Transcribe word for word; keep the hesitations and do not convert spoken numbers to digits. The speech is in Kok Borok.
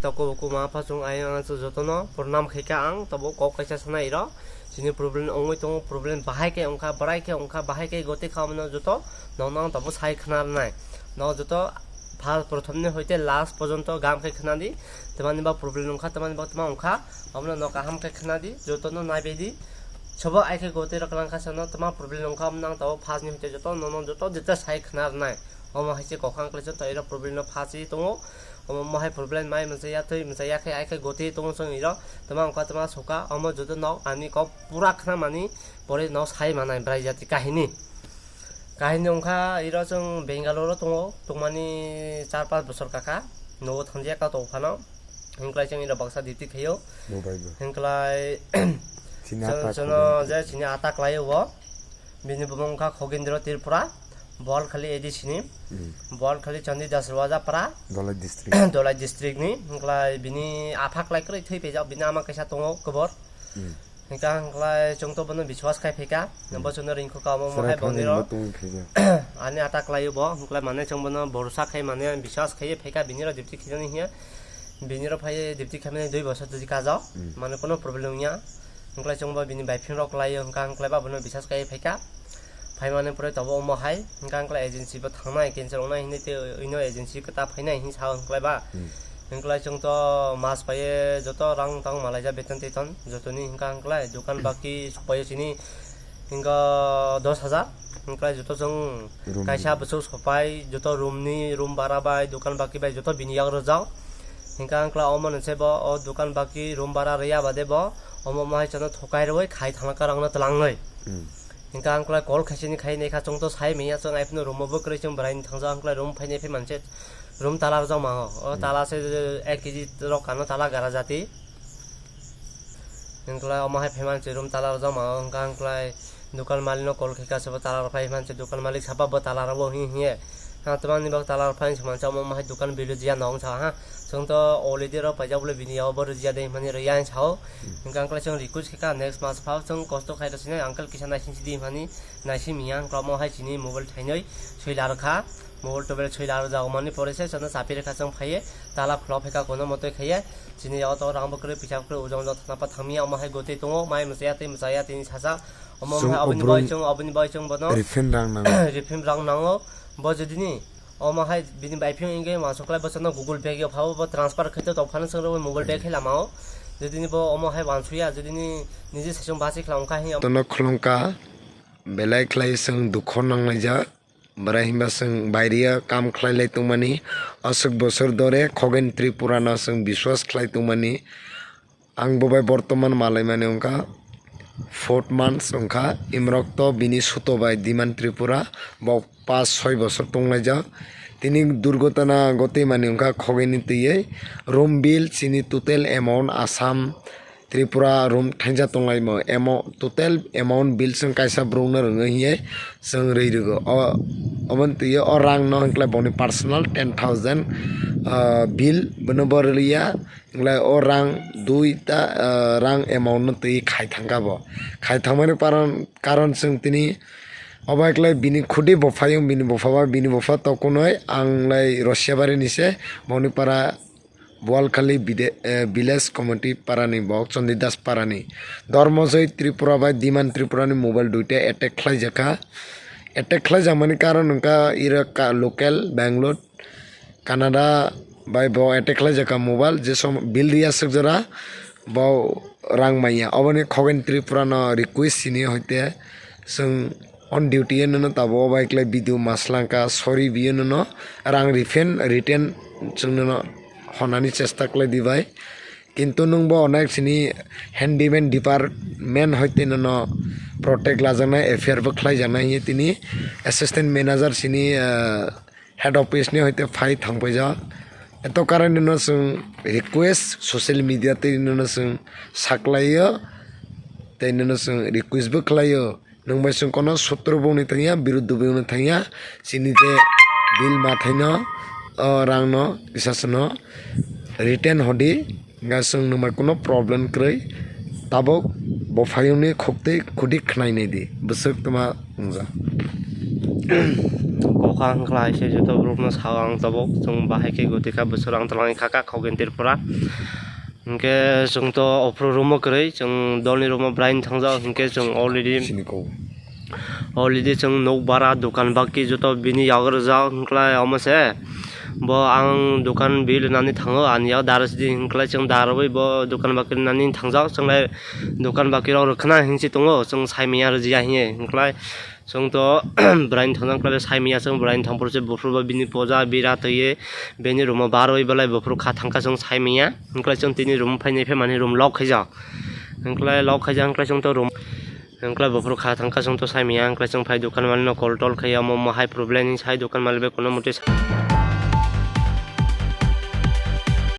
Toko buku ma pha chung ayang ang jotono purnam khaika ang tabo kok kaisa sanai ro. Chini problem ongoi tongo, problem bahai khe ongkha, barai khe ongkha, bahai khe goti kha mano joto nong nang tabo sai khna nai. No joto pha prothom ni hoite last porjonto gam khe khna di. Tamani ba problem ongkha, tamani ba tama ongkha. Abono no kaham khe khna di, jotono nai bai di. Sobo ai khe goti rok lang kha sano tama problem ongkha, nang tabo pha ni hoite joto no nong joto jeta sai khna nai. Omo hai se kokhang kle joto iro problem no pha si tongo. Omo mohai problem mai masa ya twi masa ya khe ai khe goti tongo chwng iro. Tama ongkha tama soka omo joto nok ani kok pura khna mani pore nok sai manai brai jati kahini. Kahini ongkha iro chwng Bangalore o tongo, tongmani char panch bosor kaka. Nogo thangya ka tong phano. Hingklai chwng iro baksa duty khayo. Bo bai bo. Hingklai Chini chwng atak chwngno kwrwi. Je chini atak laio bo. Bini bumung wngkha Khogendro Tripura, Boalkhali A D C ni, Hmm. Boalkhali Chandi Das Rwajapara, Dholai district. Dholai district ni, hingklai bini aphak lai kwrwi thwi paijak, bini ama kaisa tongo kobor. Hmm. Hingkha hingklai chwng to bono biswas khai phaikha, Hmm. bo chwngno ringkho ka omo Chwrai mohai phano boniro. Ringbo tongwi khaijak. Ani atak laio bo, hingklai mane chwng bono borosa khai mane biswas khaiwi phaikha, bini rok duty khinani hiya, bini rok phai duty khaimani dui bosor twi kajak, Hmm. mane kono problem wngya. Hingklai chwng bo bini bai phim rok lai o hingkha hingklai ba bono bisas kai phaikha. Phaimani pore tobo omo hai hingkha hingklai agency bo thangnai cancel wngnai hinwi tei ino agency kwta phainai hinwi sao hingklai ba. Hmm. Hingklai chwng to mas pai joto rang tang malaijak beton teton jotoni hingkha hingklai dukan baki supai o chini hingkha dos hajar hingklai joto chwng Room. Kaisa bwswk supai joto room ni room bara bai dukan baki bai joto bini yak rwjak. Hingkha hingkla omo nwnse bo o dukan baki room bara rwya bade bo omo mohai chano thokai rwui khai thangna karangno twlangwi. Hmm. Hingkha hingkla call khaisini khai naikha chwng to sai manya chwng aipno room o bo kwrwi chwng bwraini thangjak hingkla room phainai phai manse room tala rwjak mango. O Hmm. Tala se ek kg rok kano tala gara jati. Hingkla omo hai phai manse room tala rwjak mango hingkha hingkla dukan malik no call khaikha se bo tala rwphai manse dukan malik sapa bo tala rwbo hing hinge. Ha, twmani bak tala rwphai hinse manse omo hai dukan bilu jiya nong sa ha. Chwng to already rw paijak bole bini yago bo rwjiya de hinmani rwya hinsa o. Hingkha hingkha chwng request khaikha next mas phao chwng kosto khai rw sinai uncle kisa naising sidi hinmani naising miya hingkha omo hai chini mobile thainwi swi la rwkha. Mobile tobel swi la rwjak mani pore se chwngno chapi rwkha chwng phaiye tala khulok phaikha kono motoi khaiye. Chini yago to rang bo kwrwi pisa kwrwi ujong ujong thangna pa thangmiya omo hai gotwi tongo mai mwchaya tei mwchaya tini sacha. Omo Chwng hai oboni obrum bai chwng oboni bai chwng bono refund rang nango. Refund rang nango. Bo jodi ni omo hai bini bai phiyong inge wansuk lai bo chwngno Google Pay yo phabo bo transfer khai to tong phano chwng rw mobile pay khai lama o. Jodi ni bo omo hai wansuya jodi ni niji saichung basi khla ongkha hi. Tono khulungkha belai khlai chwng dukho nanglaijak. Bwrwi hwnba chwng bairiya kam khlai lai tongmani, aswk bosor dore Khogen Tripura no chwng biswas khlai tongmani. Ang bo bai bortoman malaimani wngkha four months wngkha, imrok to bini suto bai Diman Tripura, bo pas soi bosor tonglaijak. Tini durgotona gotwi mani wngkha Khogeni twiwi room bill chini total amount Assam Tripura room thainsa tonglaimo, amo-, total amount bill chwng kaisa borokno rwngwi hiye chwng rwi rwgo. O, oboni twiwi o rangno hwnkhe boni personal ten thousand, ah, bill bono bo rwliya, hwnkhe o rang dui ta, ah, rang amount no twiwi khai thangkha bo. Khai thangmani paron, karon chwng tini obo hwnkhe bini khudi bophaiyung, bini bopha ba, bini bopha tokunoi ang lai Rosiabari ni se, boni para Boalkhali bide-, eh, village committee parani bok Chandidas parani Dharmojoy Tripura bai Diman Tripura ni mobile duita attack khlaijakha. Attack khlaijakmani karon wngkha iro ka-, local Bangalore, Canada bai bo attack khlaijakha mobile je som bill riya swk jora bo rang manya. Oboni Khogen Tripura no request sini hoite chwng on duty o nono tabuk o bai khlai video maslangkha, sorry biyo nono rang refund, return chwng nono honani chesta khlai di bai. Kintu nwng bo onek sini handyman department hoite nono protect lajaknai, F I R bo khlaijaknai hiye tini assistant manager sini, ah, head office ni hoite phai thangpaijak. Eto karon no chwng request social media tei no chwng saklaio tei no chwng request bo khlaio. Nwng bai chwng kono sutro bongni thangya, biruddh bongni thangya, chini je bill mathaino, o rangno kisa chwngno return hodi, hwnkhe chwng nwng bai kono problem kwrwi. Tabuk bophayungni khuktwi khudi khwnai nai di, bwswk twma wngjak. Kokha hwnkhlai se joto borokno sao ang tabuk, chwng bahai khe goti kha bwswk ang twlangwi kha kha Khogin Tripura. Hinkhe chwng to ophru room o kwrwi, chwng dolni room o brain thangjak, hinkhe chwng already, already chwng nok bara, dukan baki joto bini yago rwjak, hwnkhlai omo se bo ang dukan bill nani thango, ani yago dara sidi, hwnkhlai chwng darwi bo dukan baki nani thangjak, chwnglai dukan baki rok rwkhwna hinsi tongo, chwng saimanya rwjya hiye, hwnkhlai chwng to brain thangjak, hwnkhlai saimanya chwng brain thangphuru se buphuru bo bini poja bira twiwi bini room o barwi belai buphuru kha thangkha chwng saimanya, hwnkhlai chwng tini room phainai phaimani room lock khaijak. Hwnkhlai lock khaijak, hwnkhlai chwng to room, hwnkhlai buphuru kha thangkha chwng to saimanya, hwnkhlai chwng phai dukan malik no call tol khai omo omo hai problem hinwi sai dukan malik bai kono motwi sa-,